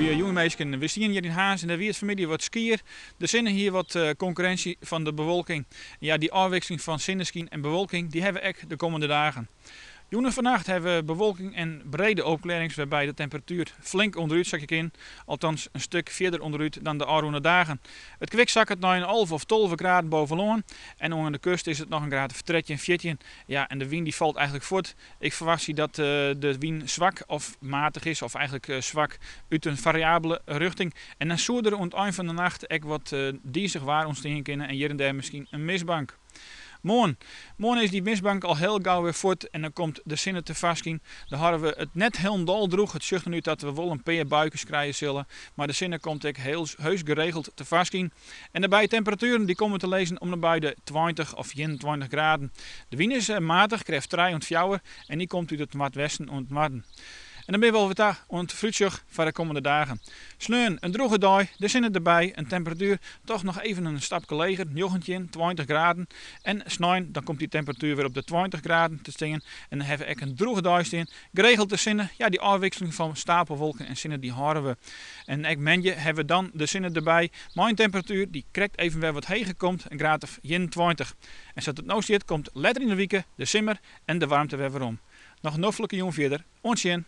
Goeiejûn minsken, we stiene hjir yn Harns en dêr wie it fanmiddei wat skier. De sinne hie wat konkurrinsje fan de bewolking. En ja, dy ôfwikseling fan sinneskyn en bewolking, dy hawwe we ek de kommende dagen. Jûn en fannacht hawwe we bewolking en brede opklearrings wêrby de temperatuer flink ûnderút sakje kin, althans in stik fierder ûnderút dan de ôfrûne dagen. It kwik sakket nei in 11 of 12 graden boven lân en oan de kust is it noch in graad of 13, 14. Ja, en de wyn dy falt eigentlik fuort. Ik ferwachtsje dat de wyn swak of matich is, of eigentlik swak út in fariabele rjochting. En dan soe der oan it ein fan de nacht ek wat dizich waar ûntstean kinne en hjir en dêr miskien in mistbank. Moarn. Moarn is dy mistbank al hiel gau wer fuort en dan komt de sinne tefoarskyn. Dan hâlde we it net hielendal drûch. It sjocht der út dat we wol in pear buikes krije sille, mar de sinne komt ek hiel heus geregeld tefoarskyn. En derby temperatueren dy komme te lizzen om en by de 20 of 21 graden. De wyn is matich, krêft trije oant fjouwer en dy komt út it noardwesten oant noarden. En dan binne we alwer ta oan it foarútsjoch foar de kommende dagen. Sneon in drûge dei, de sinne derby, in temperatuer toch noch even in stapke leger, 19, 20 graden. En snein dan komt dy temperatuer wer op de 20 graden te stean en dan hawwe we ek in drûge dei stean. Geregeld de sinne, ja dy ôfwikseling fan stapelwolken en sinne dy hâlde we. En ek moandei hawwe we dan de sinne derby mei in temperatuer dy krekt even wer wat heger komt, in graad of 21. En sa't it no stiet komt letter yn de wike de simmer en de waarmte wer werom. Noch in noflike jûn fierder, oant sjen!